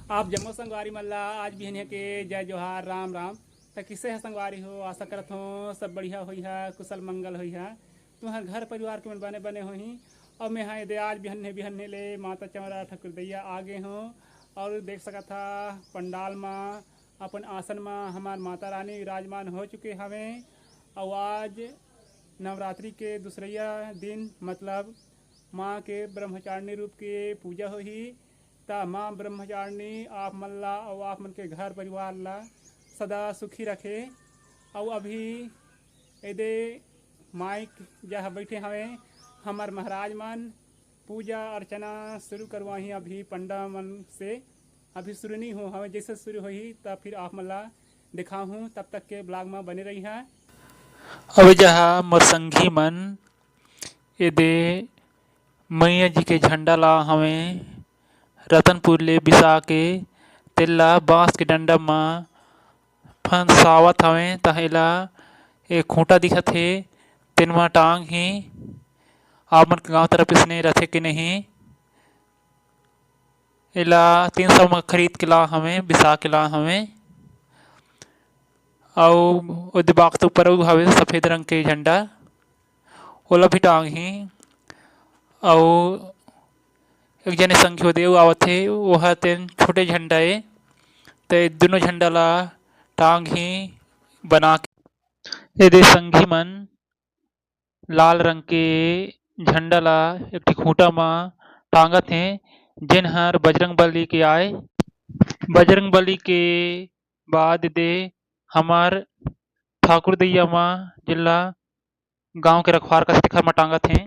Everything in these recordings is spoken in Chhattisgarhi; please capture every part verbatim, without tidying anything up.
आप जम्मो संगवारी मन ला आज बिहनिया के जय जोहार, राम राम। त किसे ह संगवारी हो, आशा करत हो सब बढ़िया होइहा, कुशल मंगल होइहा। तुहर घर परिवार के मन बने बने होही। अउ मैं हा एदे आज बिहन्ने बिहन्ने ले माता चौरा ठाकुर दैया आ गे हों। अउ देख सकत हा पंडाल म अपन आसन म हमार माता रानी विराजमान हो चुके हवे। अउ आज नवरात्रि के दूसरैया दिन, मतलब माँ के ब्रह्मचारिणी रूप के पूजा होही। त माँ ब्रह्मचारिणी आप मन ला अउ आप मन के घर परिवार ला सदा सुखी रखे। अउ अभी एदे माइक जहाँ बैठे हवे, हमर महाराज मन पूजा अर्चना शुरू करवाही अभी पंडा मन से। अभी शुरू नहीं हो हवे, जैसे शुरू होही त फिर आप मन ला दिखाहूँ। तब तक के ब्लॉग में बने रहिहा। अबे जहाँ मोर संगी मन एदे मैया जी के झंडा ला हवे रतनपुर ले बिसा के, तेला बांस के डंडा म फंसावत हवे। तहेला एक खूंटा दिखत हे, तेन म टांग ही। आप मन के गांव तरफ इसने रथे के नहीं? एला तीन सौ म खरीद के ला हवे, बिसा के ला हवे। अउ ओदे बाग तो ऊपर अउ हवे सफेद रंग के झंडा, ओला भी टांग ही। अउ एक जने संगी ओदे अउ आवत हे, ओहा तेन छोटे झंडा ए, ते दुनों झंडा ला टांग ही बना के। एदे संगी मन लाल रंग के झंडा ला एक ठी खूंटा म टांगत हे, जेन हर बजरंग बली के आय। बजरंग बली के बाद दे हमर ठाकुर दैया म, जेला गांव के रखवार कथे, तेखर म टांगत हे।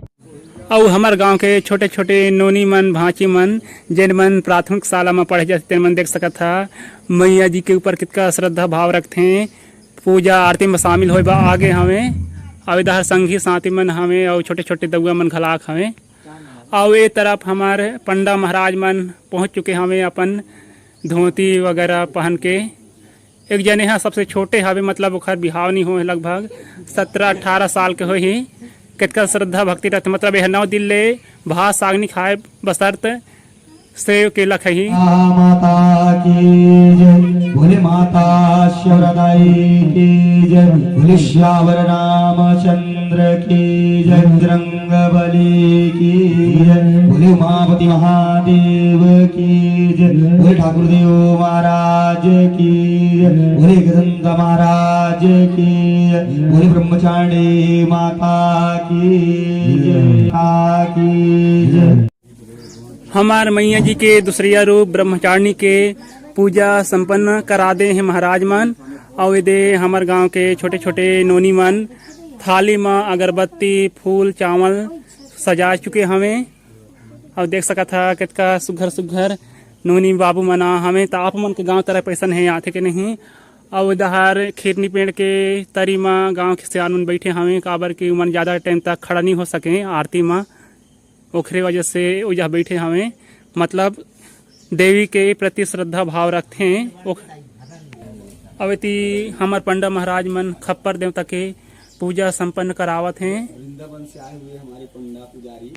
अउ हमर गांव के छोटे-छोटे नोनी मन, भांची मन, जेन मन प्राथमिक शाला म पढ़े जाथे, तेन मन देख सकत हा, मैया जी के ऊपर कितका श्रद्धा भाव रखथे। पूजा आरती म शामिल होय बर आगे हवे। अउ इधर संगी साथी मन हवे अउ छोटे-छोटे दउआ मन घलाक हवे। अउ ए तरफ हमर पंडा महाराज मन पहुंच चुके हवे अपन धोती वगैरह पहन के। एक जने ह सबसे छोटे हवे, मतलब ओखर बिहाव नहीं होए, लगभग सत्रह अठारह साल के होही। कितका श्रद्धा भक्ति रहिथे, मतलब एह नौ दिन ले भात साग नहीं खाए बसरत सेव केला खही। माता की जय, भोले माता श्याम दाई की जय, भोले श्यावर रामचंद्र की जय, बजरंग बली की जय, भोले उमापति महादेव की जय, भोले ठाकुर देव महाराज की जय, भोले एकदंत महाराज की जय, भोले ब्रह्मचारिणी माता की जय, माता की जय। हमार मैया जी के दूसरिया रूप ब्रह्मचारिणी के पूजा संपन्न करा दे हे महाराज मन। अउ एदे हमर गांव के छोटे-छोटे नोनी मन थाली म अगरबत्ती, फूल, चावल सजा चुके हवे। अउ देख सकत हा, कितका सुघर-सुघर नोनी बाबू मन आ हवे। त आप मन के गांव तरफ अइसन हे, आथे के नहीं? अउ इधर खीरनी पेड़ के तरी म गांव के सियान मन बैठे हवे, काबर कि उमन ज्यादा टाइम तक खड़ा नहीं हो सके आरती म। ओखरे वजह से ओइजा बैठे हवे, मतलब देवी के प्रति श्रद्धा भाव रखथे। ओख-, अउ एती हमर पंडा महाराज मन खप्पर देवता के पूजा संपन्न करावत हे। वृंदावन से आए हुए हमारे पंडा पुजारी।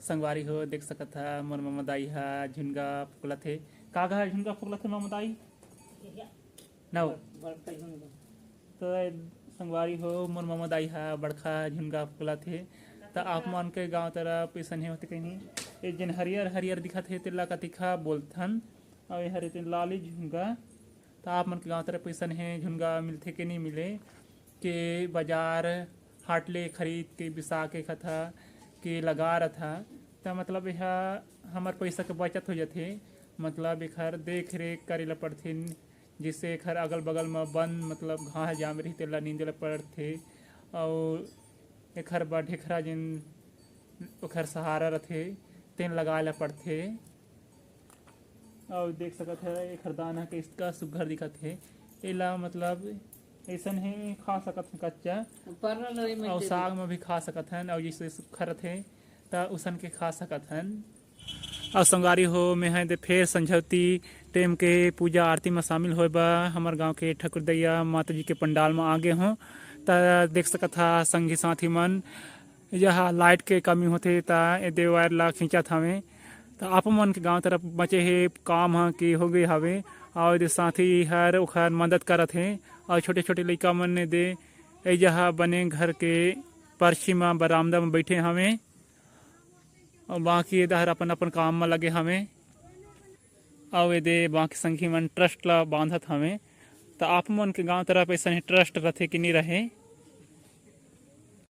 संगवारी हो, देख सकत हा, मोर ममा दाई हा झुनगा फुकलत हे। का कहा झुनगा फुकलत हे ममा दाई? नव। बड़का झुनगा। त संगवारी हो, मोर ममा दाई हा बड़का झुनगा फुकलत हे। त आप मन के गांव तरफ अइसन हे होथे कहीं, ए जेन हरियर हरियर दिखत हे, तेला कतिखा बोलथन, अउ ए हरे तेन लाली झुनगा। त आप मन के गांव तरफ अइसन हे झुनगा मिलथे के नहीं मिले, के बाजार हाट ले खरीद के बिसा के खथा के लगा रथा। त मतलब एहा हमर पइसा के बचत हो जाथे, मतलब एखर देख रेख करे ला पड़थे, जिससे एखर अगल बगल म बन, मतलब घास जाम रही, तेला नींदे ला पड़थे। अउ एखर बर ढेखरा जेन ओखर सहारा रथे, तेन लगाए ला पड़थे। अउ देख सकत हे, एखर दाना कइसका सुग्घर दिखत हे। एला मतलब अइसन ही खा सकत हन कच्चा, परना लरी में अउ दे साग दे। में भी खा सकत हन, अउ जइसे सुक्खा रथे, त उसन के खा सकत हन। अउ संगवारी हो, मैं हा एदे फेर संझौती टेम के पूजा आरती म शामिल होय बर हमर गांव के ठाकुर दैया माता जी के पंडाल म आ गे हों। त देख सकत हा संगी साथी मन, यहाँ लाइट के कमी होथे, त एदे वायर ला खींचत हवे। त आप मन के गांव तरफ बचे हे काम ह कि हो गए हवे, अउ एदे साथी हर ओखर मदद करत हे, अउ छोटे-छोटे लइका मन ने दे ए जहा बने घर के परछी म बरामदा म बइठे हवे, अउ बाकी ए डहर अपन-अपन काम म लगे हवे, अउ एदे बाकी संगी मन ट्रस्ट ला बांधत हवे। त आप मन के गांव तरफ अइसन ही ट्रस्ट रथे कि नी रहे,